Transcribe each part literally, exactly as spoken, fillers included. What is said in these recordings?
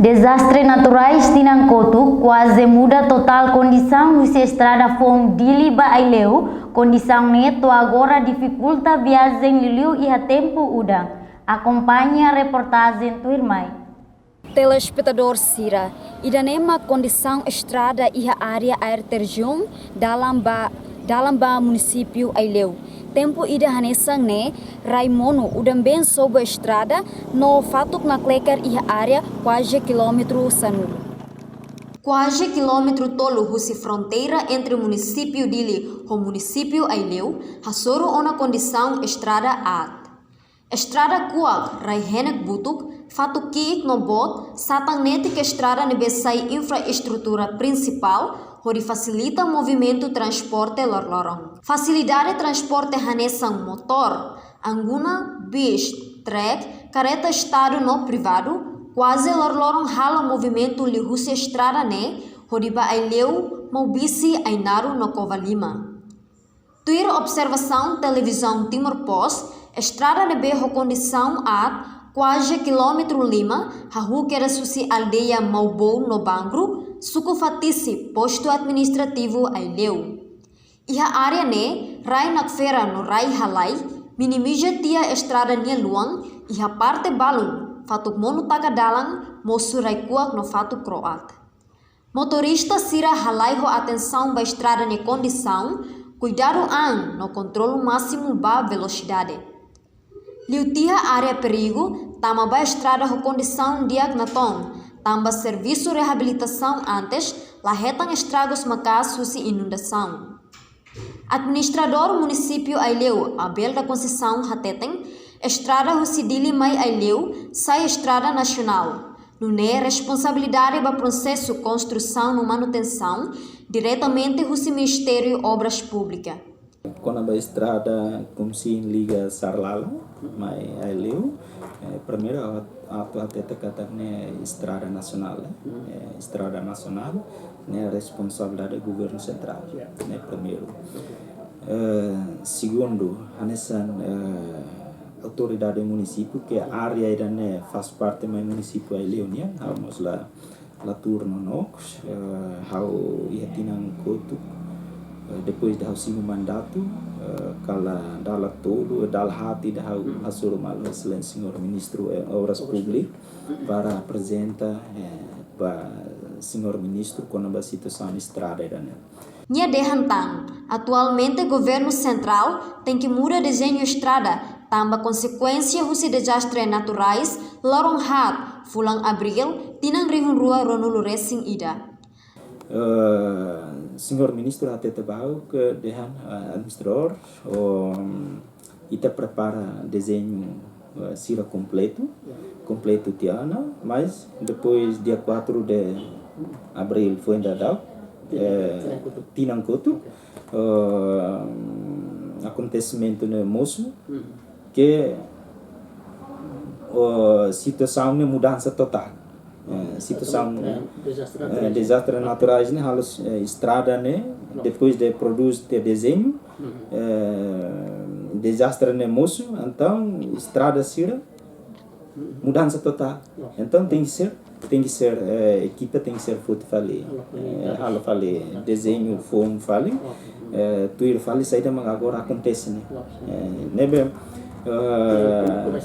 Dezastre naturais tinan kotuk kuaze muda totál kondisaun husi estrada foun Dili ba Aileu. Kondisaun ne'e to'o agora difikulta viajen liuliu iha tempu udan. Akompaña reportajen tuirmai. Telespetadór sira, ida-ne'e mak kondisaun estrada iha área air terjun dalan ba, dalan ba munisípiu Aileu. Tempu ida hanesan ne'e, rai monu udan-been sobu estrada no fatuk nakleker iha área kuaze kilómetru sanulu. Kuaze kilómetru tolu husi fronteira entre munisípiu Dili ho munisípiu Aileu, hasoru ona kondisaun estrada aat. Estrada kuak, rai-henek butuk, fatuk ki'ik no boot, satan netik estrada ne'ebé sai infraestrutura prinsipál hodi fasilita movimentu transporte lorloron. Fasilidade transporte hanesan motór, anguna, bis, trek, kareta estadu no privadu, kuaze lorloron halo movimentu liuhusi estrada ne'e, hodi ba Aileu, Maubisse, Ainaro no Covalima. Tuir observasaun Televizaun Timor Post, estrada ne'ebé ho kondisaun aat, kuaze kilómetru lima, hahú kedas husi aldeia Maubou no Bangru, suku Fatisi, postu administrativu Aileu. Iha área ne'e, rai nakfera no rai halai, minimiza tiha estrada nia luan, iha parte balun, fatuk monu taka dalan, mosu rai kuak no fatuk kro'at. Motorista sira halai ho atensaun ba estrada nia kondisaun, kuidadu an no kontrolu másimu ba velosidade. Liu tiha área perigu, tama ba estrada ho kondisaun di'ak natoon, tanba servisu reabilitasaun antes, la hetan estragus maka'as husi inundasaun. Administradór Munisípiu Aileu, Abel da Conceição hateten, estrada husi Dili mai Aileu, sai estrada nasionál. Nune'e responsabilidade ba prosesu konstrusaun no manutensaun diretamente husi Ministériu Obras Públikas. Kona-ba estrada kum sin liga Sarlala, mai Aileu, eh, primeiru atu hatete katak ne'e estrada nasionál, eh, estrada nasionál, ne'e responsabilidade governu sentrál, ne'e primeiru. Eh, segundu, hanesan, eh, autoridade munisípiu, ke área ida-ne'e faz parte mai munisípiu Aileu nian, ha'u mós la, la tuur nonook, eh, ha'u iha tinan kotuk, eh, depois de ha'u simu mandatu, eh, kala dala tolu, dala haat ida ha'u hasoru malu Exelénsia Señór Ministru, eh, Obras Públikas, para aprezenta, eh, ba Señór Ministru kona-ba situasaun estrada ida-ne'e. Nia dehan tan, atualmente governu sentrál tenke muda dezeñu estrada, tanba konsekuénsia husi dezastre naturais, loron haat, fulan Abríl, tinan rihun rua ruanulu resin ida. Eh, Señór Ministru hatete ba ha'u ke dehan, eh, administradór, o, ita prepara dezeñu, eh, sira kompletu, kompletu tiha ona, mas depois dia quatro de abril foin daudaun, eh, tinan kotuk, eh, akontesimentu ne'e mosu, ke, eh, situasaun ne'e mudansa totál. Eh, situasaun, eh, dezastre, eh, naturais, dezastre naturais ne'e halo, eh, estrada ne'e, depois de prodús tiha dezeñu, eh, dezastre ne'e mosu, entaun estrada sira mudansa totál. Entaun tenke ser, tenke ser, eh, ekipa tenke ser foti fali, eh, halo fali dezeñu foun fali, eh, tuir fali saida mak agora akontese ne'e. Eh, ne'ebé, eh,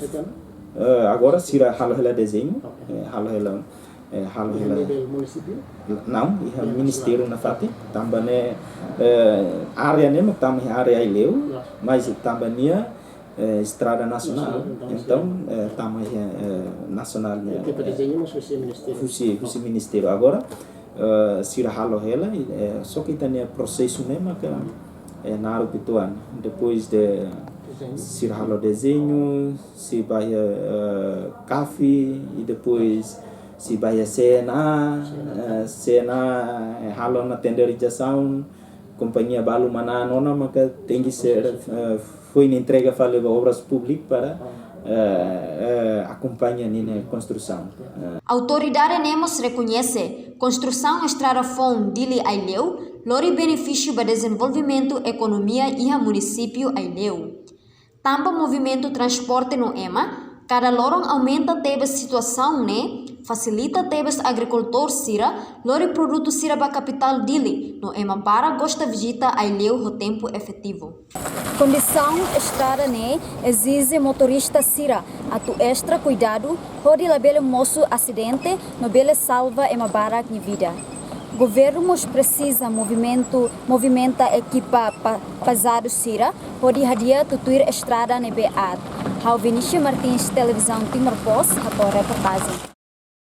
eh, agora sira halo hela dezeñu, eh, halo hela, eh, halo hela. Nivel munisípiu? Não, iha ministériu nafatin, tanba ne'e, eh, área ne'e mak tama iha área Aileu, mas tanba nia, eh, estrada nasionál, entaun, eh, tama iha, eh, nasionál ne'e, eh, husi ministériu. Husi, husi ministériu. Agora, eh, sira halo hela, eh, só ke ita-nia prosesu ne'e maka, eh, naruk uitoan. Depois de sira halo dezeñu, sei ba iha, eh, CAFI, i depois sei ba iha CNA, eh, CNA, eh, halo ona tenderizasaun, kompañia balu manán ona maka tenke ser, eh, foin entrega fali ba Obras Públikas para, eh, eh, akompaña ninia konstrusaun. Eh. Autoridade ne'e mós rekoñese, konstrusaun estrada foun Dili Aileu, lori benefísiu ba dezenvolvimentu ekonomia iha munisípiu Aileu. Tanba movimentu transporte no ema, Kada loron aumenta tebes situasaun ne'e, fasilita tebes agrikultór sira lori produtu sira ba kapitál Dili, no ema barak gosta vizita Aileu ho tempu efetivu. Kondisaun estrada ne'e ezije motorista sira atu estra kuidadu hodi labele mosu asidente no bele salva ema barak nia vida. Governu mós presiza movimentu, movimenta ekipa pa-, pezadu sira hodi hadi'a tutuir estrada ne'ebé aat. Ha'u Vinicia Martins, Televizaun Timor Post, hato'o reportajen.